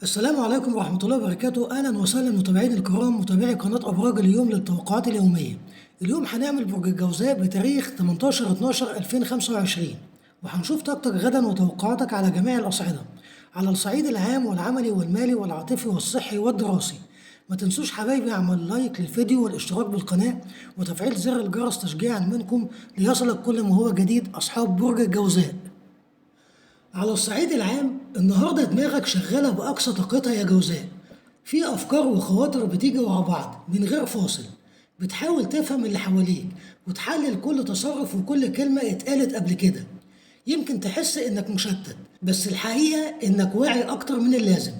السلام عليكم ورحمة الله وبركاته. أهلا وسهلا متابعين الكرام، متابعي قناة أبراج اليوم للتوقعات اليومية. اليوم هنعمل برج الجوزاء بتاريخ 18/12/2025، وهنشوف طاقتك غدا وتوقعاتك على جميع الأصعدة، على الصعيد العام والعملي والمالي والعاطفي والصحي والدراسي. ما تنسوش حبايبي اعمل لايك للفيديو والاشتراك بالقناة وتفعيل زر الجرس تشجيعا منكم ليصلك كل ما هو جديد. أصحاب برج الجوزاء، على الصعيد العام النهارده دماغك شغالة بأقصى طاقتها يا جوزاء. في أفكار وخواطر بتيجي ورا بعض من غير فاصل، بتحاول تفهم اللي حواليك وتحلل كل تصرف وكل كلمة اتقالت قبل كده. يمكن تحس إنك مشتت، بس الحقيقة إنك واعي أكتر من اللازم.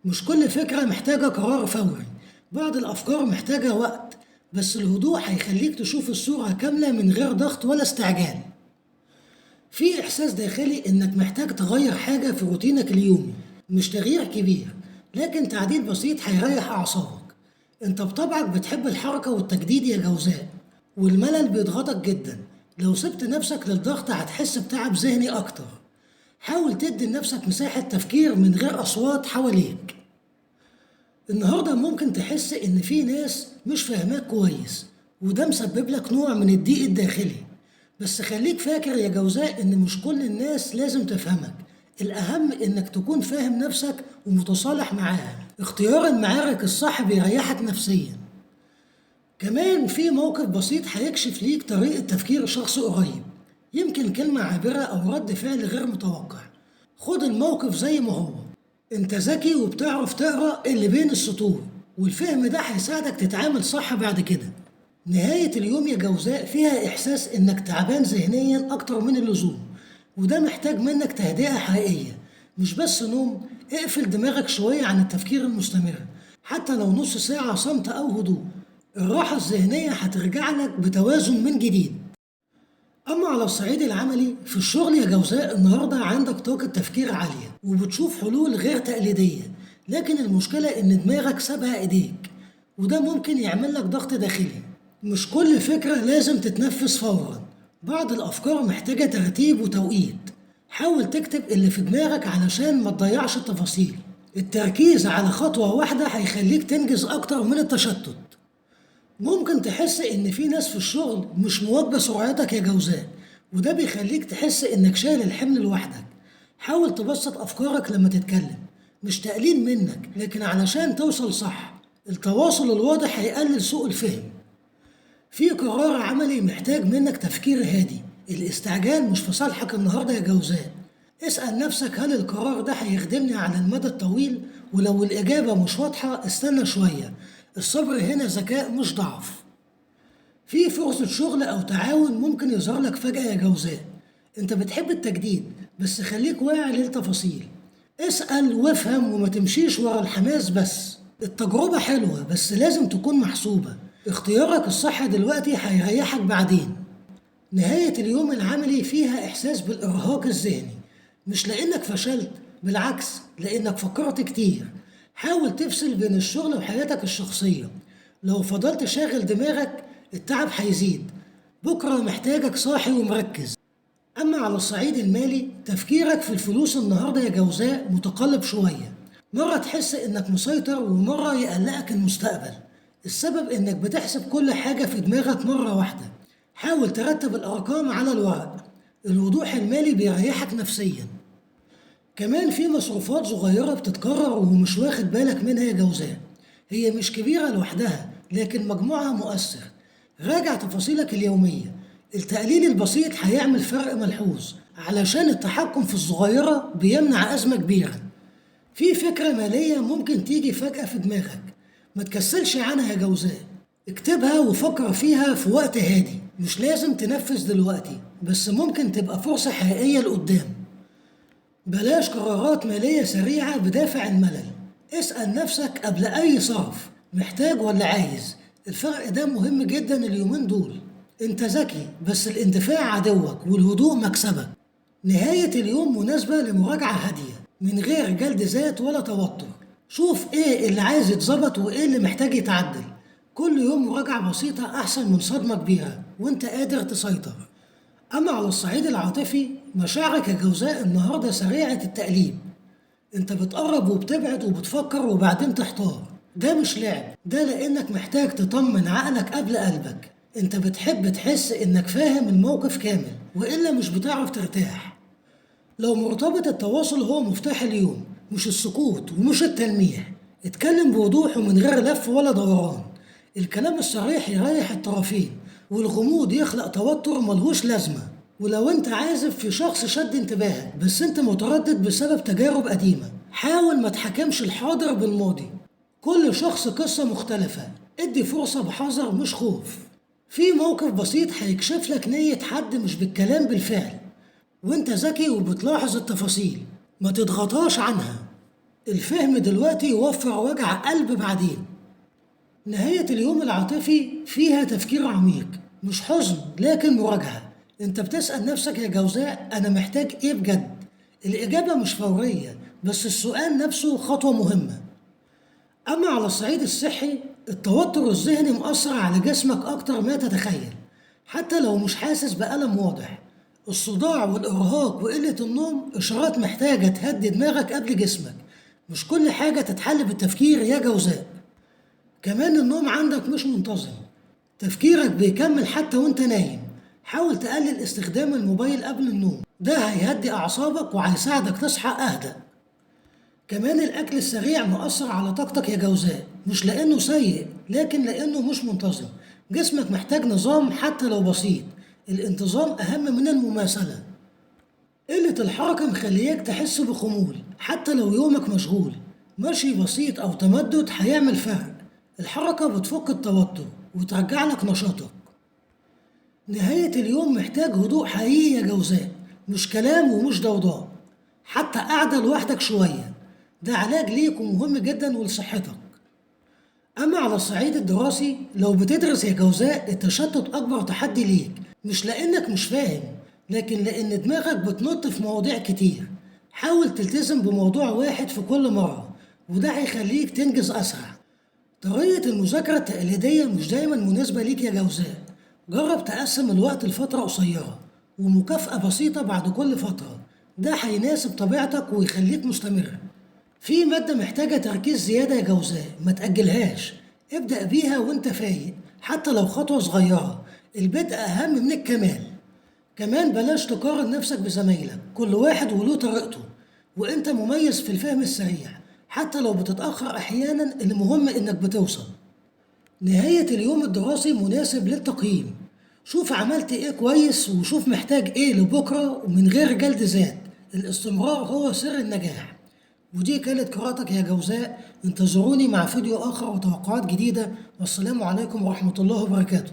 مش كل فكرة محتاجة قرار فوري، بعض الأفكار محتاجة وقت، بس الهدوء هيخليك تشوف الصورة كاملة من غير ضغط ولا استعجال. في إحساس داخلي إنك محتاج تغير حاجة في روتينك اليومي، مش تغيير كبير لكن تعديل بسيط هيريح أعصابك. أنت بطبعك بتحب الحركة والتجديد يا جوزاء، والملل بيضغطك جدا. لو سبت نفسك للضغط هتحس بتعب ذهني أكتر. حاول تدي لنفسك مساحة تفكير من غير أصوات حواليك. النهاردة ممكن تحس إن في ناس مش فاهماك كويس، وده مسبب لك نوع من الضيق الداخلي. بس خليك فاكر يا جوزاء إن مش كل الناس لازم تفهمك، الأهم إنك تكون فاهم نفسك ومتصالح معاها. اختيار المعارك الصح بيريحك نفسيا. كمان في موقف بسيط هيكشف ليك طريقة تفكير شخص قريب، يمكن كلمة عابرة أو رد فعل غير متوقع. خد الموقف زي ما هو، انت ذكي وبتعرف تقرأ اللي بين السطور، والفهم ده هيساعدك تتعامل صح بعد كده. نهاية اليوم يا جوزاء فيها إحساس إنك تعبان ذهنيا أكتر من اللزوم، وده محتاج منك تهدئة حقيقية، مش بس نوم. اقفل دماغك شوية عن التفكير المستمر، حتى لو نص ساعة صمت أو هدوء. الراحة الذهنية هترجع لك بتوازن من جديد. أما على الصعيد العملي في الشغل يا جوزاء، النهاردة عندك طاقة تفكير عالية وبتشوف حلول غير تقليدية، لكن المشكلة إن دماغك سابها إيديك، وده ممكن يعمل لك ضغط داخلي. مش كل فكرة لازم تتنفذ فورا، بعض الأفكار محتاجة ترتيب وتوقيت. حاول تكتب اللي في دماغك علشان ما تضيعش التفاصيل. التركيز على خطوة واحدة هيخليك تنجز أكتر من التشتت. ممكن تحس إن في ناس في الشغل مش مواكبة سرعتك يا جوزاء، وده بيخليك تحس إنك شايل الحمل لوحدك. حاول تبسط أفكارك لما تتكلم، مش تقليل منك لكن علشان توصل صح. التواصل الواضح هيقلل سوء الفهم. في قرار عملي محتاج منك تفكير هادي، الاستعجال مش في صالحك النهارده يا جوزاء. اسأل نفسك هل القرار ده هيخدمني على المدى الطويل؟ ولو الإجابة مش واضحة استنى شوية، الصبر هنا ذكاء مش ضعف. في فرصة شغل أو تعاون ممكن يظهر لك فجأة يا جوزاء. أنت بتحب التجديد، بس خليك واعي للتفاصيل. اسأل وافهم وما تمشيش ورا الحماس بس. التجربة حلوة بس لازم تكون محسوبة. اختيارك الصح دلوقتي هيريحك بعدين. نهاية اليوم العملي فيها إحساس بالإرهاق الذهني، مش لأنك فشلت، بالعكس لأنك فكرت كتير. حاول تفصل بين الشغل وحياتك الشخصية، لو فضلت شاغل دماغك التعب هيزيد. بكرة محتاجك صاحي ومركز. أما على الصعيد المالي، تفكيرك في الفلوس النهاردة يا جوزاء متقلب شوية، مرة تحس إنك مسيطر ومرة يقلقك المستقبل. السبب إنك بتحسب كل حاجة في دماغك مرة واحدة. حاول ترتب الأرقام على الورق، الوضوح المالي بيريحك نفسيا. كمان في مصروفات صغيرة بتتكرر ومش واخد بالك منها يا جوزاء، هي مش كبيرة لوحدها لكن مجموعها مؤثر. راجع تفاصيلك اليومية، التقليل البسيط هيعمل فرق ملحوظ، علشان التحكم في الصغيرة بيمنع أزمة كبيرة. في فكرة مالية ممكن تيجي فجأة في دماغك، ما تكسلش عنها يا جوزاء، اكتبها وفكر فيها في وقت هادي. مش لازم تنفذ دلوقتي، بس ممكن تبقى فرصة حقيقية لقدام. بلاش قرارات مالية سريعة بدافع الملل. اسأل نفسك قبل أي صرف، محتاج ولا عايز؟ الفرق ده مهم جدا اليومين دول. انت ذكي بس الاندفاع عدوك والهدوء مكسبك. نهاية اليوم مناسبة لمراجعة هادية من غير جلد ذات ولا توتر. شوف ايه اللي عايز يتظبط وايه اللي محتاج يتعدل. كل يوم مراجعة بسيطة أحسن من صدمة كبيرة وانت قادر تسيطر. أما على الصعيد العاطفي، مشاعرك يا جوزاء النهاردة سريعة التقليب. انت بتقرب وبتبعد وبتفكر وبعدين تحتار. ده مش لعب، ده لانك محتاج تطمن عقلك قبل قلبك. انت بتحب تحس انك فاهم الموقف كامل، وإلا مش بتعرف ترتاح. لو مرتبط، التواصل هو مفتاح اليوم، مش السكوت ومش التلميح. اتكلم بوضوح ومن غير لف ولا دوران. الكلام الصريح يريح الطرفين، والغموض يخلق توتر ملهوش لازمة. ولو انت عازب في شخص شد انتباهك بس انت متردد بسبب تجارب قديمة، حاول ما تحاكمش الحاضر بالماضي. كل شخص قصة مختلفة، ادي فرصة بحذر مش خوف. في موقف بسيط هيكشف لك نية حد مش بالكلام، بالفعل. وانت ذكي وبتلاحظ التفاصيل، ما تضغطاش عنها. الفهم دلوقتي يوفر وجع قلب بعدين. نهاية اليوم العاطفي فيها تفكير عميق، مش حزن لكن مراجعة. انت بتسأل نفسك يا جوزاء، انا محتاج ايه بجد؟ الإجابة مش فورية، بس السؤال نفسه خطوة مهمة. أما على الصعيد الصحي، التوتر الذهني مأثر على جسمك أكتر ما تتخيل، حتى لو مش حاسس بألم واضح. الصداع والإرهاق وقلة النوم إشارات محتاجة تهدي دماغك قبل جسمك. مش كل حاجة تتحل بالتفكير يا جوزاء. كمان النوم عندك مش منتظم، تفكيرك بيكمل حتى وانت نايم. حاول تقلل استخدام الموبايل قبل النوم، ده هيهدي أعصابك وهيساعدك تصحى أهدأ. كمان الأكل السريع مؤثر على طاقتك يا جوزاء، مش لأنه سيء لكن لأنه مش منتظم. جسمك محتاج نظام حتى لو بسيط، الانتظام أهم من المماثلة. قلة الحركة مخلياك تحس بخمول حتى لو يومك مشغول. مشي بسيط أو تمدد هيعمل فرق. الحركة بتفك التوتر وترجع لك نشاطك. نهاية اليوم محتاج هدوء حقيقي يا جوزاء، مش كلام ومش ضوضاء، حتى قاعدة لوحدك شوية، ده علاج ليك ومهم جدا ولصحتك. أما على الصعيد الدراسي، لو بتدرس يا جوزاء، التشتت أكبر تحدي ليك، مش لأنك مش فاهم لكن لأن دماغك بتنط في مواضيع كتير. حاول تلتزم بموضوع واحد في كل مرة، وده هيخليك تنجز أسرع. طريقة المذاكرة التقليدية مش دايما مناسبة ليك يا جوزاء. جرب تقسم الوقت لفترة قصيرة ومكافأة بسيطة بعد كل فترة، ده هيناسب طبيعتك ويخليك مستمر. في مادة محتاجة تركيز زيادة يا جوزاء، ما تأجلهاش، ابدأ بيها وانت فايق حتى لو خطوة صغيرة. البدء أهم من الكمال. كمان بلاش تقارن نفسك بزمايلك، كل واحد وله طريقته، وانت مميز في الفهم السريع حتى لو بتتأخر أحيانا، المهم انك بتوصل. نهاية اليوم الدراسي مناسب للتقييم، شوف عملت ايه كويس وشوف محتاج ايه لبكرة، ومن غير جلد ذات. الاستمرار هو سر النجاح. ودي كانت قراءتك يا جوزاء. انتظروني مع فيديو آخر وتوقعات جديدة، والسلام عليكم ورحمة الله وبركاته.